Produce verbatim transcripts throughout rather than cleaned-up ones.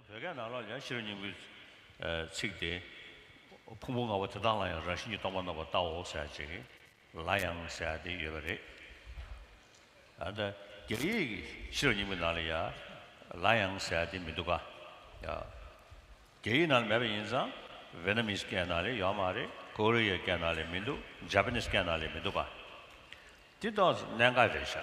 བོད་སྐད་ནང་ལོགས་ལ་ཡང་ཤེས་རབ་སྙིང་པོའི་ཚིག་དེ། ཕུང་པོ་ལྔ་པོ་དེ་དག་ལ་ཡང་རང་བཞིན་གྱིས་སྟོང་པར་རྣམ་པར་བལྟའོ་ཟེར་ཅིག་ལ་ཡང་ཟེར་དེ་ཡོད་པ་རེད། ཨ་ད་རྒྱ་ཡིག་གི་ཤེས་རབ་སྙིང་པོའི་ནང་ལ་ཡང་ལ་ཡང་ཟེར་དེ་མི་འདུག་ག་ཡ། རྒྱ་ཡིག་ནང་ལ་མེད་པ་ཡིན་ཙང་། ཝེ་ཏ་མིས་སྐད་ནང་ལ་ཡོད་མ་རེད། ཀོ་རི་ཡའི་སྐད་ནང་ལ་མི་འདུག་ཇ་པ་ནིས་སྐད་ནང་ལ་མི་འདུག་ག་དེ་ཏོག་ཙམ་གནད་འགག་རེད་ཤག་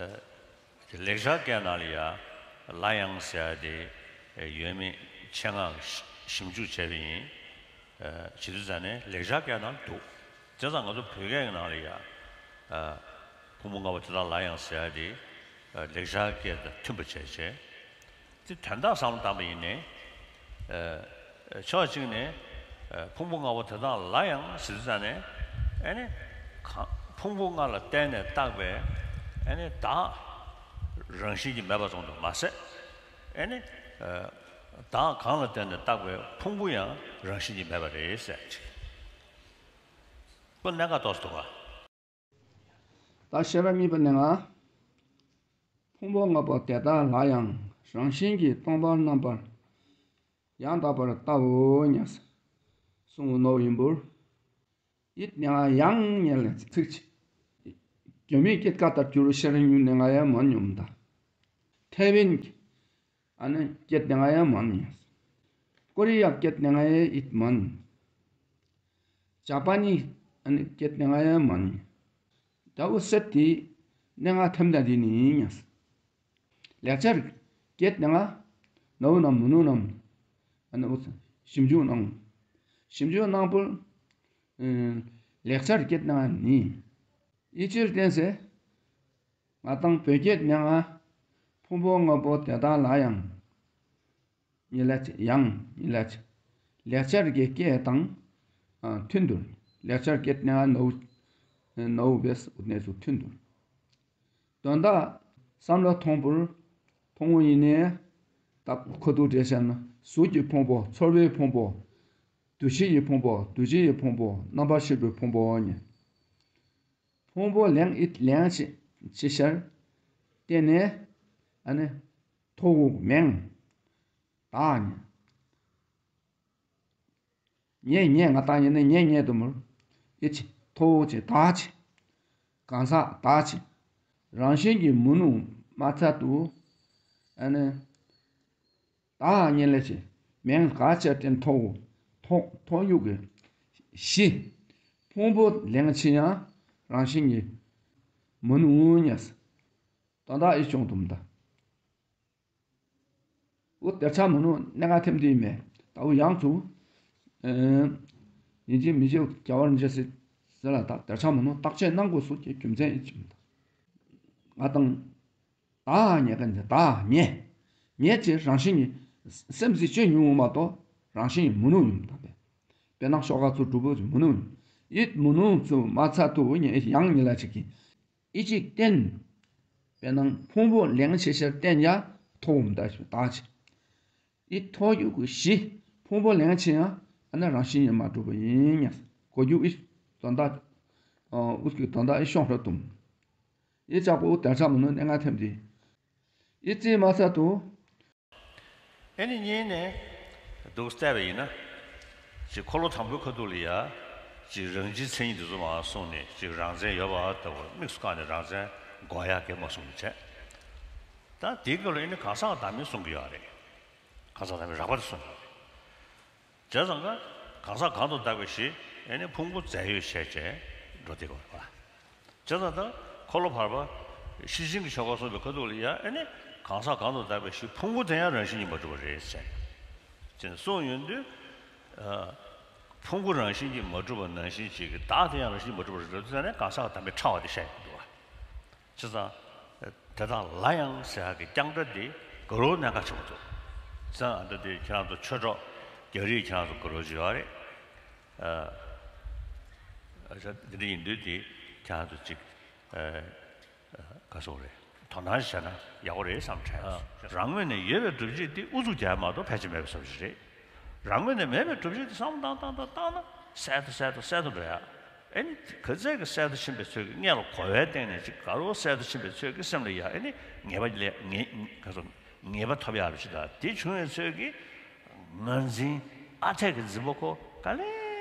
ཨ། ལེགས་སྦྱར་སྐད་ནང་ལ་ཡང་ལ་ཡང་ཟེར་ཡ་དེ་ཡོད་མེད་ཆེད་མངགས་ཞིབ་འཇུག་བྱས་པ་ཡིན། ཨ། བྱེད་དུས་ཙང་ནས་ལེགས་སྦྱར་སྐད་ནང་འདུག་བྱས་ཙང་ང་ཚོ་བོད་སྐད་ཀྱི་ནང་ལ་ཡང་། ཨ། ཕུང་པོ་ལྔ་པོ་དེ་དག་ལ་ཡང་ཟེར་ཡ་དེ། ཨ། ལེགས་སྦྱར་སྐད་དང་མཐུན་པ་བྱས་བྱས། དེ་དོན་དག་བསམ་བློ་བཏང་པ་ཡིན་ནའི། ཨ། ཕྱོགས་གཅིག་ནས། ཨ། ཕུང་པོ་ལྔ་པོ་དེ་དག་ལ་ཡང་ཟེར་དུས་ཙང་ནས། ཨ་ནི། གང་། ཕུང་པོ་ལྔ་ལ་བརྟེན་ནས་བཏགས་པའི། ཨ་ནི། བདག་རང་བཞིན་གྱིས་མེད་པ་ཙམ་དུ་མ་ཟད། ཨ་ནི། ཨ། བདག་གང་ལ་བརྟེན་ནས་བཏགས་པའི་ཕུང་པོ་ཡང་རང་བཞིན་གྱིས་མེད་པ་རེད་ཟེར་ཅིག་ཁོ་གནད་འགག་ཏོག་ཙམ་འདུག་ག་ད་ཤེས་རབ་གཉིས་པ་ནས་ང་། ཕུང་པོ་ལྔ་པོ་དེ་དག་ལ་ཡང་རང་བཞིན་གྱིས་སྟོང་པར་རྣམ་པར་ཡང་དག་པར་བལྟའོ་སྙམ་གསུངས་ནོ་ཡིན་པུར། ཡིད་ནས་ང་ཡང་ཉལ་ལ་ཚིག་ཅི། རྒྱ་མིའི་སྐད་ཀ་ལྟར་གྱུར་ཤེས་རབ་ཉུང་ནས་ང་ཡང་མ་སྙོམས་ད། ཐའེ་ཝན་གྱི་ཨ་ནི་སྐད་ནས་ང་ཡང་མ་ཉལ། ཀོ་རི་ཡ་སྐད་ནས་ང་ཡང་ཡིད་མ་ཉལ། ཇ་པ་ནི་ཨ་ནི་སྐད་ནས་ང་ཡང་མ་ཉལ། ད་འུ་སེ་དེ་ནས་ང་ཐེམ་ད་དེ་ནི་ཉལ། ལེགས་སྦྱར་སྐད་ནང་ང་ནའོ་ནམ་མུ་ནུ་ནམ། ཨ་ནི་འུ་ཞིབ་འཇུག་གནང་། ཞིབ་འཇུག་གནང་པོ། ལེགས་སྦྱར་སྐད་ནང་ནི། ཨི་ཅིར་བསྟན་སེ། ང་དང་བོད་སྐད་ནང་ང་ཕུང་པོ་ལྔ་པོ་དེ་དག་ལ་ཡང་། ཉི་ལ་ཡང་ཉི་ལ། ལེགས་སྦྱར་གྱི་སྐད་དང་མཐུན་དུ། ལེགས་སྦྱར་སྐད་ནང་ནའོ་ནའོ་བེས་འུ་གནས་སུ་མཐུན་དུ། དོན་དག་བསམ་བློ་ཐོང་པོར་ཐོང་བོ་ཡིན་ནའི། ད་ཁོ་ཐུག་བྲེ་བཤད་ན་གཟུགས་ཀྱི་ཕུང་པོ། ཚོར་བའི་ཕུང་པོ། འདུ་ཤེས་ཀྱི་ཕུང་པོ། འདུ་བྱེད་ཀྱི་ཕུང་པོ། རྣམ་པར་ཤེས་པའི་ཕུང་པོ་ཉིད། ཕུང་པོ་ལེན་ཨིད་ལེན་ཆེ་ཆེ་ཤར་བརྟེན་ནས་ཨ་ནི་ཐོག་མེང་དག་ཉིད། ཉེ་ཉེ་ང་ཏང་ཡིན་ན་ཉེ་ཉེ་དུ་མུར། ཨི་ཆི་ཐོ་ཆི་ད་ཆི། གང་ཟག་ད་ཆི། རང་བཞིན་གྱིས་མི་ནུས་མ་ཚད་དུ། ཨ་ནི། ད་ཉེ་ལེ་ཆི། མེང་ག་ཆེ་ཏེན་ཐོ། ཐོ་ཐོ་ཡུག་གི་ཤི། ཕུང་པོ་ལེང་ཆི་ཡང་རང་བཞིན་གྱིས་མི་ནུས་ཉེས། ད་ད་ཨི་ཆུང་དུ་མ་ད། འུ་དེར་ཆ་མོ་ནུ་གནད་འགག་ཐེམ་དུ་ཡིན་མེད། ད་འུ་ཡང་ཚུ། ཨེ། ཡིན་གཅིག་མིན་གཅིག་རྒྱ་བར་འཇལ་སྲིད་ཟེར་ལ། ད་དེར་ཆ་མོ་ནུ་བརྟག་དཔྱད་གནང་དགོས་སུ་གྱི་རྒྱུ་མཚན་ཡིན་གཅིག་མི་འདུག་ང་དང་། ད་ཉེ་ག་ཉེ་ད་ཉེ། ཉེ་ཅེས་རང་བཞིན་གྱིས་སེམས་སྲིད་སྤྱོད་ཉུང་བ་མ་གཏོགས་རང་བཞིན་གྱིས་མི་ནུ་ཡིན་མི་དང་པས། དཔེར་ན་ཤོག་ཁ་ཚུ་གྲུབ་པོ་མི་ནུ་ཡིན། ཡིད་མི་ནུ་ཚུ་མ་ཚད་དུ་ཉེ་ཡང་ཉེ་ལ་ཅིག་གིས། ཨི་གཅིག་བརྟེན། དཔེར་ན་ཕུང་པོ་ལེང་ཆེ་ཤར་བརྟེན་ཡ་ཐོག་མ་ད་ཞིག་ད་ཅིག་ཨི་ཐོག་ཡུག་གི་གཞི་ཕུང་པོ་ལེང་ཆེ་ཡང་ཨ་ན་རང་བཞིན་ཡང་མ་གྲུབ་པ་ཡིན་ཡང་གོ་རྒྱུ་ཨི་དོན་དག་ཨུ་ཚུགས་དོན་དག་ཨི་ཤོང་ར་དུམ། ཨི་ཅག་པོ་དར་ཆགས་མི་ནུ་གནད་འགག་ཐེམ་དེ། ཨི་རྩིས་མ་ཚད་དུ། ཨེ་ནི་གཉིས་ནས་འདུག་བལྟས་པ་ཡིན་ན། ཅིག་འཁོར་ལོ་དང་པོའི་ཁ་ཐུག་ལ་ཡ། ཅིག་རང་བཞིན་མཚན་ཉིད་དེ་ཚོ་མ་གསུངས་ནས་ཅིག་རང་མཚན་ཡོད་པ་ལྟ་བུ་དམིགས་སུ་བཀར་ནས་རང་མཚན་འགོག་ཡག་གི་མ་གསུངས་ནས་བྱས། ད་དེའི་སྐབས་ལ་ཨེ་ནི་གང་ཟག་བདག་མེད་གསུང་གི་ཡོད་རེད། གང་ཟག་བདག་མེད་རགས་པ་དེ་གསུངས་ཡོད་རེད། བྱས་ཙང་ཀ། གང་ཟག་གང་དུ་བདག་པའི་གཞི། ཨེ་ནི་ཕུང་པོ་རྫས་ཡོད་ཤེས་བྱས་འགྲོ་བདེ་བར་བ། བྱས་ཙང་ད་འཁོར་ལོ་བར་པ་ཤེར་ཕྱིན་གྱི་ཆོ་ག་གསུངས་པའི་ཁ་ཐུག་ལ་ཡ་ཨེ་ནི་གང་ཟག་གང་དུ་བདག་པའི་གཞི་ཕུང་པོ་དེ་ཡང་རང་བཞིན་གྱིས་མ་གྲུབ་པ་རེད་ཟེར། ཅེས་གསུངས་ཡོང་དུས། ཕུང་པོ་རང་བཞིན་གྱིས་མ་གྲུབ་པ་ནང་བཞིན་ཅིག་གི་བདག་དེ་ཡང་རང་བཞིན་མ་གྲུབ་པ་རེད་ཟེར་ནས་གང་ཟག་དམ་པའི་ཕྲ་བ་དེ་བཤད་ཡོང་གི་འདུག་བ། བྱས་ཙང་། དེ་དག་ལ་ཡང་ཟེར་ཡག་གི་རྐྱང་སྒྲ་འདི་ག་རུ་གནད་འགག་ཆེན་པོ་འདུག་བྱས་ཙང་ཨ་ད་དེ་ཁྱེད་རང་ཚོ་ཆོས་གྲོགས་རྒྱ་རིགས་ཁྱེད་རང་ཚོ་ག་རུ་ཅིག་ཡོད་རེད། ཨ། ཨ་ཅག་འདི་འདྲ་ཡིན་དུས་དེ་ཁྱེད་རང་ཚོ་ཅིག་ཨ། ག་སོགས་རེད། དོ་སྣང་བྱས་ན་ཡག་པོ་རེད་བསམ་དྲན། རང་ངོས་ནས་ཡོད་པའི་སྒྲུབ་བྱེད་འདི་ཨུ་ཚུགས་རྒྱག་མ་གཏོགས་ཕལ་ཆེར་མེད་པའི་བཟོ་ཞིག་རེད། རང་ངོས་ནས་མེད་པའི་སྒྲུབ་བྱེད་འདི་བསམ་བློ་བཏང་བཏང་བཏང་བཏང་ན་གསལ་དུ་གསལ་དུ་གསལ་དུ་འགྲོ་ཡ། ཨེ་ནི་ག་ཚད་ཀྱི་གསལ་དུ་ཕྱིན་པའི་ཚོད་ཀྱིས་སྔས་ལ་གོ་བའི་སྟེང་ནས་ཅིག་ག་རུ་གསལ་དུ་ཕྱིན་པའི་ཚོད་ཀྱིས་སེམས་ལ་ཡ་ཨེ་ནི་ངེས་པ་ལས་ངེས་ག་སོགས། ངེས་པ་ཐོབ་ཡག་རེད་ཅེས་དང་། དེ་བྱུང་བའི་ཚོད་ཀྱིས་ངར་འཛིན་ཨ་འཐས་ཀྱི་འཛིན་པ་ཁོ་ག་ལེ་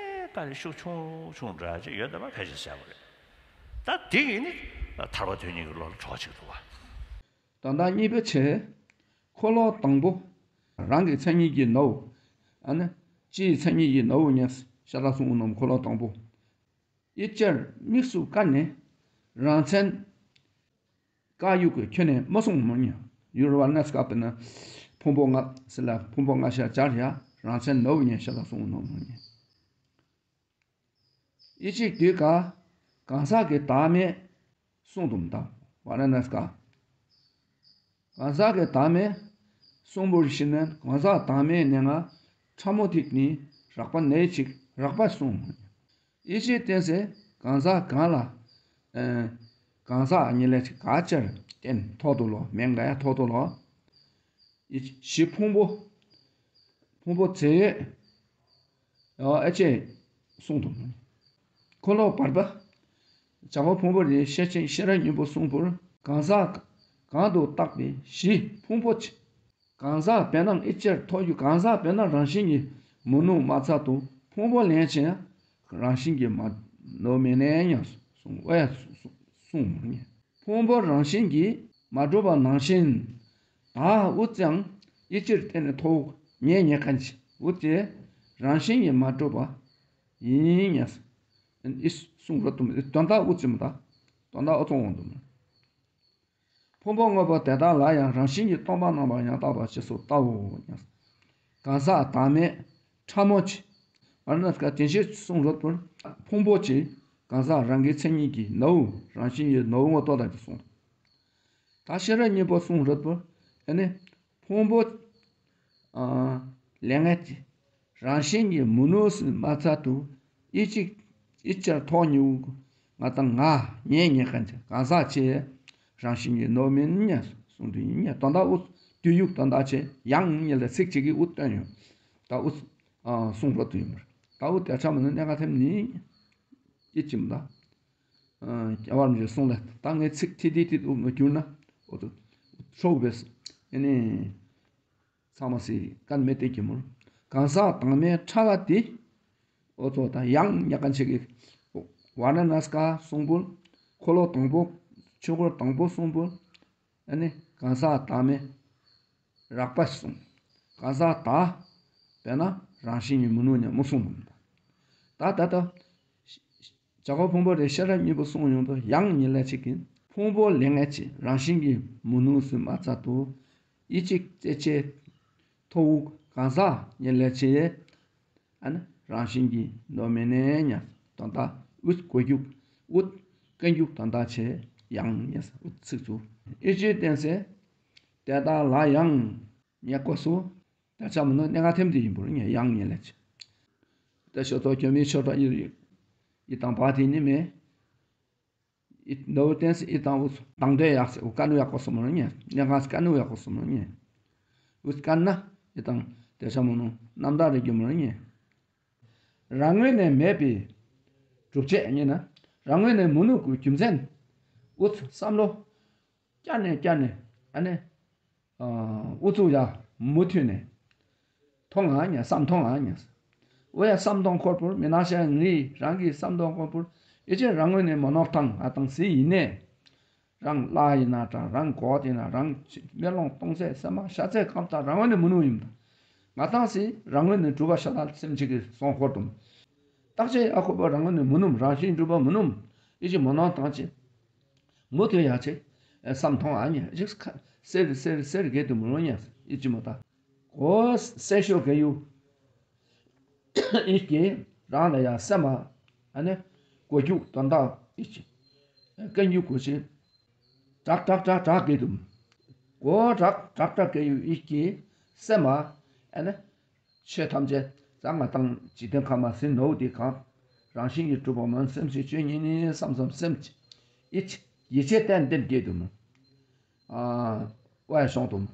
ག་ལེ་ཤུགས་ཆུང་ཆུང་འགྲོ་ཡག་ཅིག་ཡོད་བསྡད་པ་ཕལ་ཆེར་གསལ་པོ་རེད། ད་དེ་ཡིན་ནི་ཐར་པ་དོན་གཉེར་གྱི་བློ་ལ་གྲོགས་ཅིག་འདུག་བ། དོན་དག་གཉིས་པ་བྱས། འཁོར་ལོ་དང་པོ། རང་གི་མཚན་ཉིད་ཀྱི་ནོར་བུ། ཨ་ནི། སྤྱིའི་མཚན་ཉིད་ཀྱི་ནོར་བུ་ཉིད་ཤ་སྟག་གསུང་ནོར་འཁོར་ལོ་དང་པོ། ཡིད་ཕྱིར་དམིགས་སུ་བཀར་ནས། རང་མཚན་བཀར་ཡུག་གི་ཁྱོན་ནས་མི་གསུང་མོ་ཉིད། ཡུར་བ་ནས་སྐབས་ན་ཕུང་པོ་ལྔ་ཟེར་ལ་ཕུང་པོ་ལྔ་ཤ་སྦྱར་ཡ་རང་མཚན་ནོར་བུ་ཉིད་ཤ་སྟག་གསུང་ནོར་མོ་ཉིད། ཡིད་ཆེས་དུས་ག་གང་ཟག་གི་བདག་མེད་གསུང་དུ་མདའ་བ་ར་ན་སྐ། གང་ཟག་གི་བདག་མེད་གསུང་པོར་ཤི་ནས་གང་ཟག་བདག་མེད་ནས་ང་ཕྲ་མོ་ཐིག་ནི་རགས་པ་ནས་ཅིག་རགས་པ་གསུང་། ཡིད་ཆེས་བརྟེན་སའི་གང་ཟག་གང་ལ། ཨེ། གང་ཟག་ཉིད་ལས་ཅིག་ག་ཅར་བརྟེན་ཐོག་ཏུ་ལོ་མེད་འགའ་ཡ་ཐོག་ཏུ་ལོ། ཡིད་ཆེས་ཕུང་པོ། ཕུང་པོ་ཚེ་ཡོད། ཨ་ཅེ། གསུང་དུ། འཁོར་ལོ་བར་པ། བྱ་བ་ཕུང་པོ་རེ་ཤེར་ཕྱིན་ཤེས་རབ་སྙིང་པོ་གསུང་པོར་གང་ཟག་གང་དུ་བརྟགས་པའི་གཞི་ཕུང་པོ་ཆེ། གང་ཟག་དཔེར་ན་ཨི་ཅེར་ཐོག་ཡུ་གང་ཟག་དཔེར་ན་རང་བཞིན་གྱིས་མི་ནུས་མ་ཚད་དུ་ཕུང་པོ་ལེན་ཅིང་རང་བཞིན་གྱིས་མ་ནོར་མེད་ནས་ཡང་གསུང་ཨེ་གསུང་མ་ཉེ། ཕུང་པོ་རང་བཞིན་གྱིས་མ་གྲུབ་པ་ནང་བཞིན། ད་འུ་ཙང་ཨི་ཅིར་བརྟེན་ནས་ཐོག་ཉེ་ཉེ་གན་ཅི་འུ་ཙེ་རང་བཞིན་གྱིས་མ་གྲུབ་པ་ཡིན་ཉེ། ཨི་གསུང་རོ་ཏུ་དོན་དག་འུ་ཙི་མ་ད། དོན་དག་འུ་ཙོང་འོང་དུ་མ། ཕུང་པོ་དངོས་པོ་དེ་དག་ལ་ཡང་རང་བཞིན་གྱིས་སྟོང་པ་རྣམ་པར་ཡང་དག་པ་ཞེས་སུ་བལྟའོ། གང་ཟག་བདག་མེད་ཕྲ་མོ་ཆེ། ཨར་ནས་ཀ་དེ་ཕྱིར་གསུང་རབ་ཏུ། ཕུང་པོ་ཆེ། གང་ཟག་རང་གི་མཚན་ཉིད་ཀྱི་ནོར་བུ་རང་བཞིན་གྱི་ནོར་བུ་ངོ་ཏོ་དང་གསུངས། ད་ཤེས་རབ་སྙིང་པོ་གསུང་རབ་ཏུ། ཨ་ནི། ཕུང་པོ། ཨ། ལས་ངན་གྱི། རང་བཞིན་གྱིས་མི་ནུས་སུ་མ་ཚད་དུ། ཨི་ཅིག་ཨི་ཅར་ཐོག་ཉིའུ། ང་དང་ང་ཉེ་ཉེ་གན་ཅི་གང་ཟག་ཆེ། རང་བཞིན་གྱིས་ནོར་མིན་ཉེ་གསུང་དུ་ཡིན་ཉེ་དོན་དག་ཨུ། དུས་ཡུག་དོན་དག་ཆེ་ཡང་ཉེ་ལ་ཚིག་གཅིག་གིས་ཨུ་བཏོན་ཡོད། ད་ཨུ། ཨ། གསུང་རོ་དུ་ཡིན་པར། ད་ཨུ་དེ་ཆ་མ་ནི་གནད་འགག་ཐེམ་ནི། ཨི་ཅིམ་ད། ཨ། རྒྱལ་བ་རིན་པོ་ཆེ་གསུང་ལ་ད་ངས་ཚིག་ཐི་ཐི་ཐི་ཨུ་མ་གྱུར་ན། ཨོ་ཏུ། ཤོག་བེས། ཨེ་ནི། ཚང་མ་སི་ཀན་མེ་ཏེ་གི་མུར། གང་ཟག་དང་མའི་ཕྲ་བ་དེ། ཨོ་ཚོ་དང་ཡང་ཉག་གན་ཆེ་གི། ཝ་ན་ན་སྐ་གསུང་པོ། འཁོར་ལོ་དང་པོ། ཆོས་འཁོར་དང་པོ་གསུང་པོ། ཨ་ནི་གང་ཟག་དང་མའི། རགས་པ་གསུང་། གང་ཟག་དག་དཔེར་ན་རང་བཞིན་གྱི་མི་ནུས་ཉམས་མོ་གསུང་དང་། ད་ད་ད། བྱ་བ་ཕུང་པོ་རེ་ཤ་ར་གཉིས་པོ་གསུང་ཡོང་དུ་ཡང་ཉིད་ལས་ཆེ་གིན། ཕུང་པོ་ལས་ངན་ཆེ་རང་བཞིན་གྱིས་མི་ནུས་སུ་མ་ཚད་དུ། ཡིད་ཆེས་རྩེ་ཆེ། ཐོ་བུ་གང་ཟག་ཉིད་ལས་ཆེ། ཨ་ནི་རང་བཞིན་གྱིས་ནོར་མེད་ནས་ཉ། དོན་དག་ཨུད་གོ་རྒྱུག་ཨུད་ཀན་རྒྱུག་དོན་དག་ཆེ་ཡང་ཉ་ཨུད་ཚིག་ཚུ། ཨི་ཅེ་བསྟན་སེ། དེ་དག་ལ་ཡང་ཉ་ཀོ་སོ། ད་ཆ་མི་ནོ་གནད་འགག་ཐེམ་དེ་ཡིན་པོ་ཉ་ཡང་ཉ་ལས་ཆེ། ད་ཤོ་ཐོ་ཁྱོད་མི་ཤོ་ཐོ་ཡི་ཡི་དང་བ་དེ་ནི་མེ། ཨི་ནོ་བོ་ཏན་སི་ཨི་དང་ཨུ་དང་དེ་ཡག་སི་ཨུ་ཀ་ནུ་ཡག་པོ་སོ་མོ་ཉེ། གནད་འགག་སི་ཀ་ནུ་ཡག་པོ་སོ་མོ་ཉེ། ཨུ་ཀ་ན་ཨི་དང་དེ་ཤ་མོ་ནུ་རྣམ་དག་རེ་རྒྱུ་མོ་ཉེ། རང་ངོས་ནས་མེད་པའི་གྲུབ་ཆ་ཉེ་ན་རང་ངོས་ནས་མི་ནུ་གུ་རྒྱུ་མཚན་ཨུ་བསམ་བློ། བསྐྱར་ནས་བསྐྱར་ནས་ཨ་ནི། ཨུ་ཚུགས་ཡ་མུ་མཐུད་ནས། མཐོང་ང་ཉ་བསམ་མཐོང་ང་ཉ། ཨོ་ཡ་བསམ་མཐོང་འཁོར་པོར་མི་ནག་ཤ་ངི་རང་གི་བསམ་མཐོང་འཁོར་པོར་ཨེ་ཅེ་རང་ངོས་ནས་མ་ནོར་ཐང་ང་དང་སི་ཡིན་ནས། རང་བླ་ཡིན་ན་དྲ་རང་གོག་ཡིན་ན་རང་མེ་ལོང་སྟོང་ཚད་སེམས་མ་ཤ་ཚད་ཁམས་དང་རང་ངོས་ནས་མུ་ནུ་ཡིན། ང་དང་སི་རང་ངོས་ནས་གྲུབ་པ་ཤ་དང་སེམས་གཅིག་གི་སོང་འཁོར་དུ། བརྟག་དཔྱད་ཨ་ཁོ་པ་རང་ངོས་ནས་མུ་ནུམ་རང་བཞིན་གྲུབ་པ་མུ་ནུམ་ཨེ་ཅེ་མ་ནོར་ཐང་ཆེ། མུ་མཐུད་ཡང་ཆེ། བསམ་མཐོང་ཨ་ཉེ་ཞིག་ཁ་སེར་སེར་སེར་གེ་དུ་མུ་རོ་ཉེ་ཨི་ཅི་མོ་ད། གོ་སེ་ཤོ་གེ་ཡུ། ཨི་ཀེ་རང་ལ་ཡང་སེམས་མ། ཨ་ནི། གོ་རྒྱུག་དོན་དག་ཨི་ཅི། ཀན་རྒྱུག་གོ་ཆེ། དྲག་དྲག་དྲག་དྲག་གེ་དུ། གོ་དྲག་དྲག་དྲག་གེ་ཡུ་ཨི་ཀེ་སེམས་མ། ཨ་ནི། ཆོས་ཐམས་ཅད་གཙང་ང་དང་འཇིག་རྟེན་ཁམས་མ་ཟིན་ནོ་དེ་གང་། རང་བཞིན་གྱིས་གྲུབ་པ་མིན་སེམས་ཞེས་ཆོས་ཉིད་ནི་བསམ་བསམ་སེམས་ཀྱི། ཡིད་ཆེས་ཡིད་ཆེས་ཏན་ཏན་སྐྱེས་དུ་མོ། ཨ། ཝའི་ཤོང་དུ་མོ།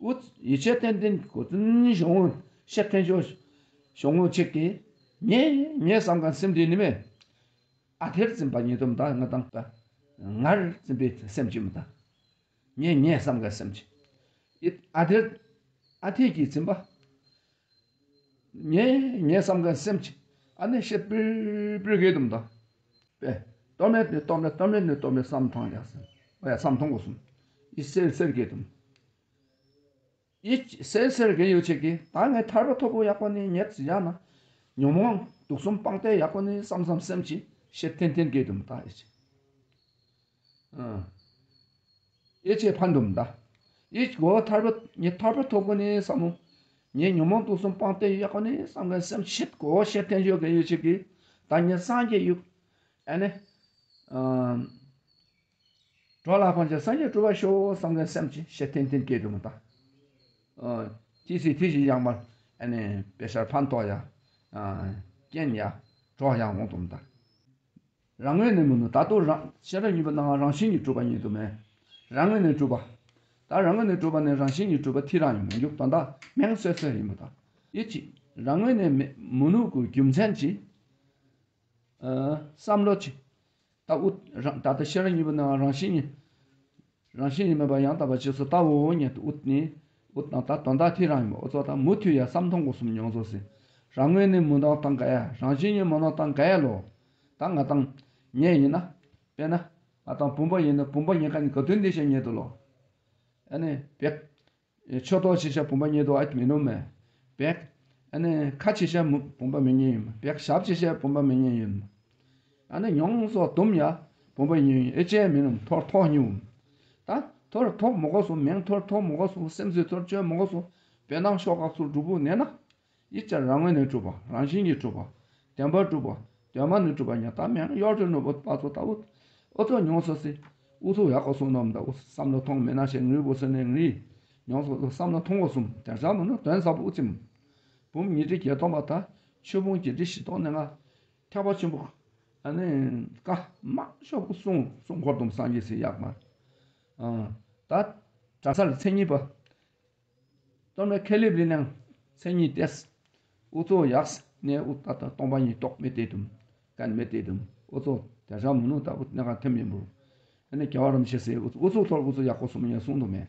ཨུ་ཡིད་ཆེས་ཏན་ཏན་གོ་ཙུན་ཞོང་ངུ་ཤེ་ཐན་ཤོ། ཞོང་ངུ་ཆེ་གི། ཉེ་ཉེ་བསམ་གང་སེམས་དེ་ནི་མེ། ཨ་ཐེར་འཛིན་པ་ཉིད་དུ་མ་དག་ང་དང་ད། ངར་འཛིན་པའི་སེམས་ཀྱི་མི་དག་ངས་ངས་བསམ་ག་སེམས་ཀྱི། ཨི་ཨ་དེར་ཨ་ཐེ་གི་འཛིན་པ། ངས་ངས་བསམ་མཁན་སེམས་ཀྱི་ཨ་ནི་ཤེད་པིར་པིར་གེ་དུམ་ད། པས། རྟོག་མེད་ནི་རྟོག་མེད་རྟོག་མེད་ནི་རྟོག་མེད་བསམ་ཐང་ཡ་སེམས། ཨོ་ཡ་བསམ་ཐང་གོ་སུམ། ཨི་སེར་སེར་གེ་དུམ། ཨི་སེར་སེར་གེ་ཡོད་ཆེ་གི་ད་ངས་ཐར་པ་ཐོབ་པོ་ཡག་པོ་ནི་ཉེད་ཡ་ན། ཉོན་མོངས་དུག་གསུམ་སྤངས་ཏེ་ཡག་པོ་ནི་བསམ་བསམ་སེམས་ཀྱི་ཤེད་ཐན་ཐན་གེ་དུམ་ད་ཨི་ཆེ། ཨེ་ཅེ་ཕན་འདུམ་ད། ཨིས་གོ་ཐར་པ་ངས་ཐར་པ་ཐོབ་གོ་ནི་བསམ་མོ། ངས་ཉོན་མོངས་དུག་གསུམ་སྤངས་ཏེ་ཡོད་གོ་ནི་བསམ་ག་སེམས་ཤེད་གོ་ཤེད་ཐན་ཡོད་ག་ཡོད་ཆེ་གི། ད་ངས་སངས་རྒྱས་ཡུག་ཨ་ནི། གྲོགས་ལ་ཕན་ཆད་སངས་རྒྱས་གྲུབ་པ་ཤོག་བསམ་ག་སེམས་ཀྱི་ཤེད་ཐན་ཐན་སྐྱེས་འདུམ་ད། ཅི་སྲིད་དེ་བཞིན་ཡང་མར་ཨ་ནི་དཔེ་ཆར་ཕན་ཐོགས་ཡ། རྐྱེན་ཡ། གྲོགས་ཡ་འོང་འདུམ་ད། རང་ངོས་ནས་མི་ནུས་ད་དུང་རང་ཤེས་རབ་གཉིས་པོ་ནང་རང་བཞིན་གྱིས་གྲུབ་པ་ཉིད་དུ་མེད། རང་ངོས་ནས་གྲུབ་པ། ད་རང་ངོས་ནས་གྲུབ་པ་ནི་རང་བཞིན་གྱིས་གྲུབ་པ་ཐིག་རང་ཡིན་མི་འཇུག་དོན་དག་མིང་གསོད་སྲོལ་ཡིན་པ་དང་། ཡིད་ཀྱིས་རང་ངོས་ནས་མི་མི་ནུས་ཀྱི་རྒྱུ་མཚན་གྱིས། བསམ་བློ་གྱིས། ད་ཨུད་རང་ད་ལྟ་ཤེས་རབ་གཉིས་པོ་ནང་རང་བཞིན་གྱིས། རང་བཞིན་གྱིས་མེད་པ་ཡང་དག་པ་ཇེ་སུ་ལྟ་བའོ་ཉིད་དུ་ཨུད་ནི། ཨུད་དང་ད་དོན་དག་ཐིག་རང་ཡིན་པ་འོ་ཙོ་ད་མུ་མཐུད་ཡ་བསམ་མཐོང་སྒོ་གསུམ་མྱོང་ཚོ་ཟེར། རང་ངོས་ནས་མི་འདང་སྟངས་ག་ཡ་རང་བཞིན་གྱིས་མི་འདང་སྟངས་ག་ཡ་ལོ། ད་ང་དང་། ངས་ཡིན་ན། དཔེར་ན། ང་དང་བུམ་པ་ཡིན་ན་བུམ་པ་ཉིད་ཀ་ནི་ག་དོན་འདི་བཤད་ཉེ་དུ་ལོ། ཨ་ནི་བེག་ཆོས་ཐོག་ཆེ་ཤ་བུམ་པ་ཉིད་དུ་ཨ་མི་ནུམ་མེ། བེག་ཨ་ནི་ཁ་ཆེ་ཤ་བུམ་པ་མི་ཉན་ཡིན་མ། བེག་ཞབས་ཆེ་ཤ་བུམ་པ་མི་ཉན་ཡིན་མ། ཨ་ནི་མྱོང་སོགས་དུམ་ཡ་བུམ་པ་ཉན་ཡིན་ཨེ་ཅེ་མི་ནུམ་ཐོར་ཐོག་ཉུམ། ད་ཐོར་ཐོག་མོ་གོ་སོང་མེང་ཐོར་ཐོག་མོ་གོ་སོང་སེམས་སུ་ཐོར་བཅོས་མོ་གོ་སོང་བེ་ནང་ཤོག་ཁག་ཚུར་འགྲུབ་བུ་ནས་ན། ཡིད་ཀྱང་རང་ངོས་ནས་གྲུབ་པ་རང་བཞིན་གྱིས་གྲུབ་པ། བདེན་པར་གྲུབ་པ། གདོད་མ་ནས་གྲུབ་པ་ཉིད་དམ་ཡང་གཡོ་སྒྱུ་ནོར་བུ་པ་ཚོ་ལྟ་བུ། ཨོ་ཚོ་མྱོང་སོ་སི། ཨུ་ཚུགས་ཡག་པོ་གསུངས་ནོ་མ་ད་ཨུ་བསམ་བློ་ཐོང་མེད་ན་ཞེས་ངུས་པོ་སི་ནས་ངུས། མྱོང་སོ་སི་བསམ་བློ་ཐོང་བོ་གསུམ་དེར་ཆགས་མི་ནུ་དོན་ཟབ་པོ་ཨུ་ཚིམ། བུམ་ཉི་ཁྲི་བརྒྱད་སྟོང་པ་ད་ཆོས་ཕུང་བརྒྱད་ཁྲི་བཞི་སྟོང་ནས་ང་། ཐེག་པ་ཆེན་པོ། ཨ་ནི་ཀ་མ་ཤོག་པོ་གསུང་གསུང་འཁོར་དུམ་སངས་རྒྱས་སི་ཡག་མ། ད་གྲྭ་སར་མཚན་ཉིད་པ། སྟོན་པའི་ཁ་ལེབ་ལི་ནང་མཚན་ཉིད་ཏེས། ཨུ་ཚོ་ཡགས་ནས་ཨུ་ཏ་ཏ་སྟོང་པ་ཉིད་རྟོགས་མེད་དེ་དུམ། ཀན་མེད་དེ་དུམ། ཨུ་ཚོ་དེ་རང་མི་ནུ་ད་ཨུ་ནེ་ག་ཐེམ་ཡིན་པོ། ཨ་ནི་རྒྱལ་བ་རིན་པོ་ཆེ་སེ་ཨུ་ཚོ་ཨུ་ཚོ་ཐོར་ཨུ་ཚོ་ཡག་པོ་སུམ་ཡ་གསུང་དུ་མེད།